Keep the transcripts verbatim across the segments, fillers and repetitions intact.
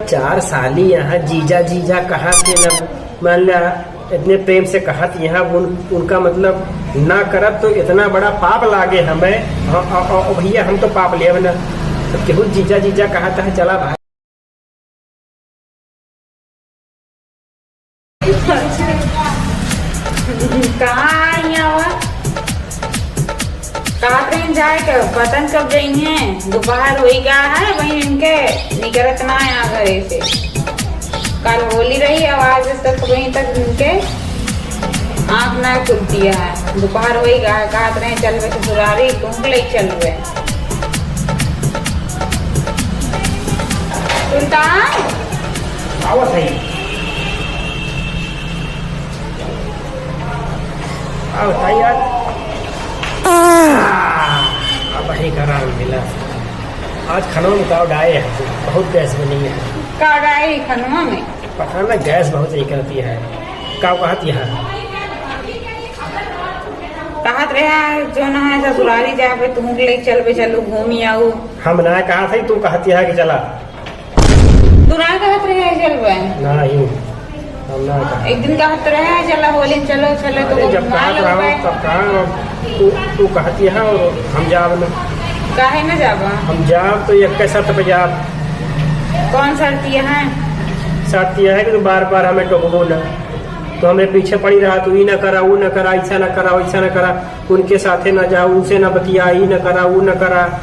चार साली यहाँ जीजा जीजा कहा के न, मान ला, इतने प्रेम से कहत यहाँ उन, उनका मतलब ना करत तो इतना बड़ा पाप लागे हमें। हाँ, अ, अ, अ, भैया हम तो पाप लेब ना, तो केहू जीजा जीजा कहत है, चला भाई। कहाँ आई हवा? कहत रही जाए के, पता न कब जइहें। दोपहर होई गा है, वहीं इनके निकरत ना आया घरे से। कल होली रही, अब आज तक वहीं तक इनके आँख ना खुलती है। दोपहर होई गा है, कहत रहे चलबे ससुरारी, तुमके ले चलबे। सुल्तान? आवत है। आवत है यार। आह, अब ही करार मिला। आज खनवा में का डाए है, बहुत गैस बनी है। का डाए है खनवा में? पता ना, गैस बहुत ही करती है। का कहत यहाँ? कहत रहे, जो ना है ससुरारी जाबे, तुमके ले चलबे, चलू घूमी आऊ। हम ना कहत है, तू कहत यहाँ कि चला। तू ना कहत रहे, चलबे। नहीं, हम ना कहत। एक दिन कहत रहे, चला होली में चलो, चलो, तो अरे, जब घुमा कहत लो रहो, बे। तब कहाँ हम, तू, तू कहत यहाँ और हम जाब ना। काहे ना जाबा? हम जाब तो एक शर्त पे जाब। कौन शर्त यह है? शर्त यह है कि तू बार बार हमें टोकबो ना, तो हमें पीछे पड़ी रहा, तू ई ना करा, ऊ ना करा, ऐसा ना करा, वैसा ना करा। उनके साथे ना जाओ, उनसे ना बतिया, ई ना करा, ऊ ना करा।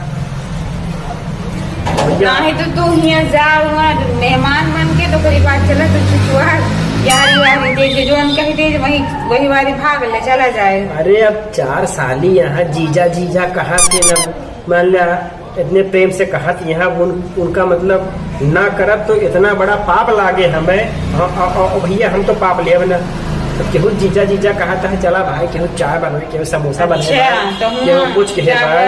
भैया। नाही तो तू हियाँ जा, हुआ मेहमान बन के तो कोई बात चला, तो छुछुआ यारी वारी दे, जे जोन कह दे, वही, वही वारी भाग ले, चला जाए। अरे अब चार साली यहाँ जीजा जीजा कहा के ना, मान ला इतने प्रेम से कहत यहाँ उन, उनका मतलब ना करत तो इतना बड़ा पाप लागे हमें। हाँ, अ, अ, अ, भैया हम तो पाप लेब ना। तो केहू जीजा जीजा कहत है, चला भाई, केहू चाय बनाए, केहू समोसा बनाए अच्छा, भाई, तो केहू हुआ कुछ कहे जाबा। भाई।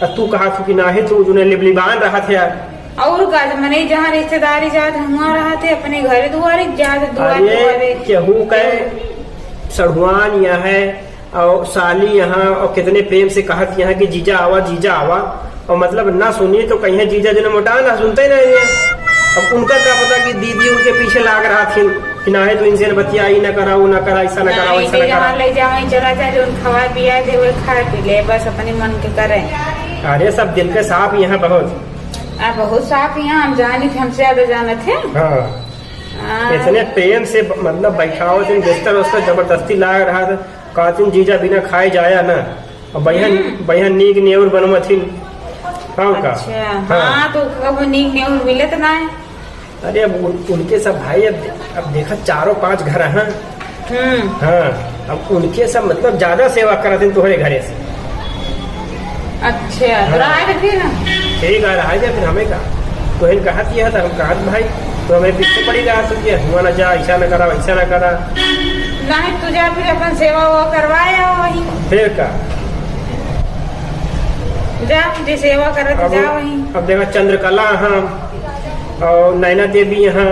अब तू कहा तू कि नाही, तू जोने लिबलिबान रहत है यार। और का, जब मने जहाँ रिश्तेदारी जात है, हुआ रहत है, अपने घरे दुआरे जात, दुआरे अरे, दुआरे। केहू कहे सढ़ुआन यहाँ है, और साली यहाँ, और कितने प्रेम से कहत यहाँ कि जीजा आवा, जीजा आवा, और मतलब ना सुनी तो कहीं जीजा जो मोटा ना सुनते ही नहीं है। अब उनका क्या पता कि दीदी उनके पीछे लाग रहा थी कि ना है तो इनसे न बतिया, ई ना करा, वो ना करा, ऐसा ना करा, नहीं, वैसा ना करा। जहाँ ले जावे, चला जाए, जो खवा पिया दे, वो खा पी ले, बस अपने मन के करे। अरे सब दिल के साफ यहाँ बहुत। आ, बहुत साफ यहाँ, हम जानी थे, हमसे ज्यादा जानत है। हाँ। हाँ। इतने प्रेम से ब-, मतलब बैठाओ थे, बिस्तर उस्तर जबरदस्ती लाग रहा था। कहथिन, "जीजा बिना खाए जाया ना।" अब बढ़िया, हम्म। बढ़िया नीक नेउर बनवथिन। हाँ का? अच्छा, हाँ। हाँ, तो कब नीक नेउर मिलत ना है? अरे, अब उन-, उनके सब भाई, अब दे-, अब देखा, चारों पांच घर हैं। हम्म। हाँ, अब उनके सब, मतलब, ज्यादा सेवा करथिन तोहरे घरे से। अच्छा, तो हाँ। रहा है फिर? ठीक है, रहा है फिर, हमें का? तो हिन कहत यह था, हम कहत भाई, तो हमें पीछे पड़ी रहा, तू क्या हुआ ना जा, ऐसा ना करा, वैसा ना करा। नहीं, तू जा फिर अपन सेवा वो करवाए आओ वहीं। फिर का? जा, जे सेवा करत अब, जा वहीं। अब देखा, चंद्रकला हम, और नैना देवी यहाँ,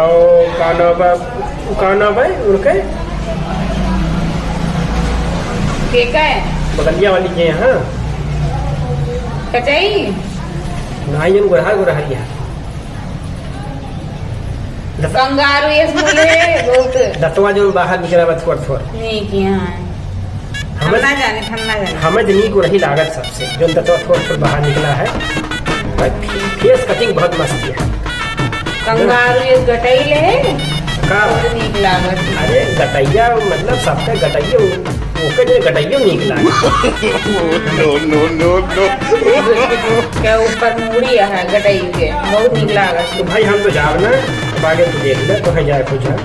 और का नाम बा, का नाम बा उनके? के का है? बगलिया वाली के यहाँ। कचई? ना, ये गुरहर, गुरहरिया। दत- कंगारू ये सुन ले, बहुत। दतवा जो बाहर निकला बा थोड़ थोड़। नहीं किया है। हम हमें ना जाने, हम ना जाने। हमें तो नीक रही लागत सबसे, जो दतवा थोड़ थोड़ बाहर निकला है। भाई, फे-, फेस कटिंग बहुत मस्त है। कंगारू ये गटई ले। का? बहुत नीक लागत। अरे, गटैया, मतलब, सबके गटैया, ओके जे गटैया नीक लागे। No, no, no, no। के ऊपर मूड़ी है गटई के, बहुत नीक लागत। तो भाई, हम तो जाब ना, अब आगे तू देख ले, तो है जाए कुछ है।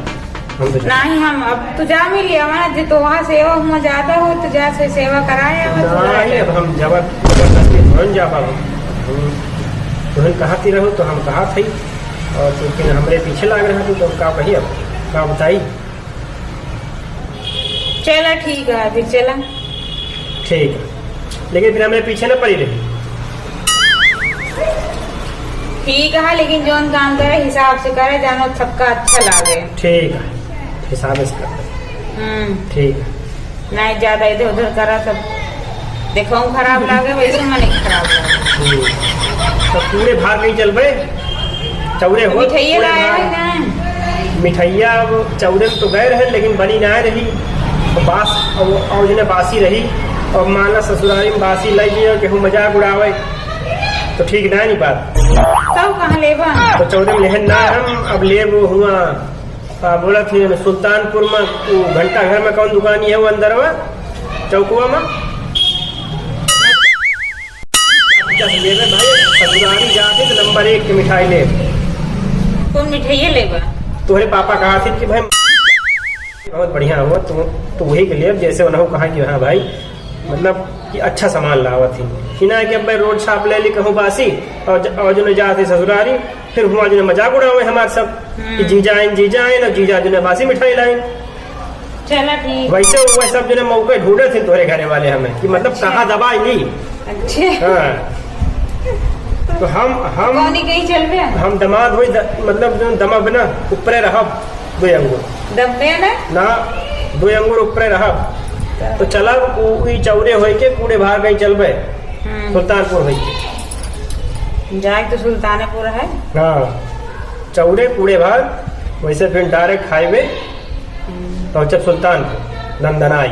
हम तो जा- नहीं, हम अब तो जा मिली, हमारा जे तो वहाँ सेवा हुआ ज्यादा हो, तो जा से सेवा कराए, अब तो नहीं, जाए। अब हम जबर-, जबरदस्ती थोड़न जा पाबो। हम तुहन कहती रहो, तो हम कहा थी, और तू फिर हमरे पीछे लाग रहा तू, तो का कही अब, का बताई? चला, ठीक है, फिर चला। ठीक है, लेकिन फिर हमरे पीछे न पड़ी रही। ठीक है, लेकिन जौन काम करे, हिसाब से करे, जानो सबका अच्छा लागे। ठीक है, हिसाब से कर। हम्म। ठीक है। नहीं, ज्यादा इधर उधर करा, सब देखो खराब लागे, वैसे मन ही खराब लागे। हम्म। तो पूरे भार नहीं चलबे? चौरे हो, मिठाइया पूरे लाया भाई। है ना? मिठाइया अब चौरे में तो गए रहे, लेकिन बनी ना रही। और बास-, और, और जने बासी रही। और मान ला ससुरारी में बासी लाई दिए, केहू मजाक उड़ावे, तो ठीक ना नहीं बात। तब कहाँ लेबा? तो चौरे में लेहन ना हम, अब लेब हुआ, का बोलत है, सुल्तानपुर में, वो घंटा घर में कौन दुकान है, वो अंदरवा, चौकुआ में? जब लेबे भाई, ससुरारी जाके तो नंबर एक के मिठाई ले। कौन मिठाइया लेबा? तोहरे पापा कहा थे कि भाई, बहुत बढ़िया हो, तू, तू वही के लेब, जैसे उन्होंने कहा कि हाँ भाई, मतलब कि अच्छा सामान लावत ही। कि ना कि अब मैं रोड छाप ले ली, कहूँ बासी, और ज-, और जो जात ही ससुरारी, फिर हुआ जो मजाक उड़ावे हमार सब, हम्म। कि जीजा आइन, जीजा आइन, और जीजा जो बासी मिठाई लाइन। चला ठीक। वैसे वो सब जो मौके ढूंढे थे तोरे घरे वाले हमें, कि मतलब अच्छा। कहाँ दबाई ली। अच्छे। हाँ। तो हम, हम कौनी कहीं चलबे? हम दमाद होई द-, मतलब जो दमब ना, ऊपरे रहब, दो अंगुर। दबे ना? ना, दो अंगुर ऊपरे रहब। तो तो चलब, उ, ई चौरे होई के कूड़े भार कहीं चलबे। हम्म। सुल्तानपुर होई के। जाए तो सुल्तानपुर है। हाँ, चौरे कूड़े भार, वैसे फिर direct highway। हम्म। पहुँचब सुल्तानपुर, नंदनाई।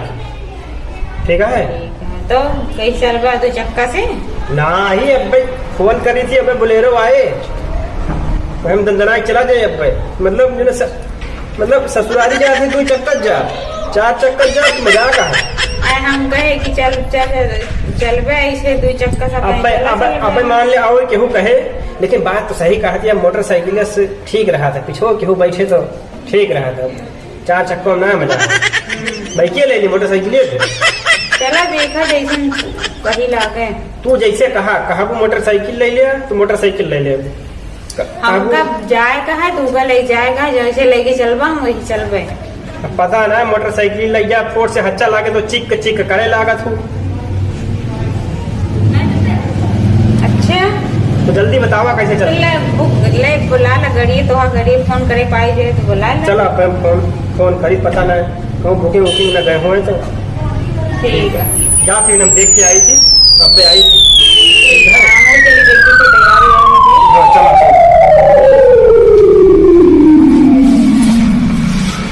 ठीक है? ठीक है। तो कहीं चलबा दो चक्का से? ना ही, अब भाई फोन करी थी, अब बोलेरो आए। हम नंदनाई चला जाए अब भाई। मतलब, जो ना स-, मतलब, ससुरारी जा थे, दो चक्कर जा, चार चक्कर जा, तो मजाक है। अरे, हम कहे कि चल, चल, चलबे ऐसे दो चक्का सब अब कहीं भाई, चला अब, चलबे। अब भाई मान ले, और केहू कहे, लेकिन बात तो सही कहा थी, अब मोटरसाइकिल से ठीक रहा था, पीछे केहू बैठे तो ठीक रहा था। चार चक्का में ना मजा आवे। बाइके ले ली, मोटरसाइकिल ले ले। चला देखा जैसन सही लागे। तू जैसे कहा, कहा वो मोटरसाइकिल ले लिया, तो मोटरसाइकिल ले ले। क-, हमका काबू? जाए का है, तू का ले जाएगा, जैसे लेके चलबा, हम वही चलबे। अब पता ना, मोटरसाइकिल ले जा, फोर्स से हच्चा लागे तो चिक चिक करे लागत हूँ। अच्छा। तो जल्दी बतावा कैसे चल। ले, बुक, ले, बुला ला गड़ी, तो हाँ, गड़ी फोन करे पाई जे, तो बुला ला। चला, अपन फोन, फोन करी, पता ना, कहूँ booking wooking ना गए होए तो। ठीक है। जा फिर हम देख के आई थी, अब पे आई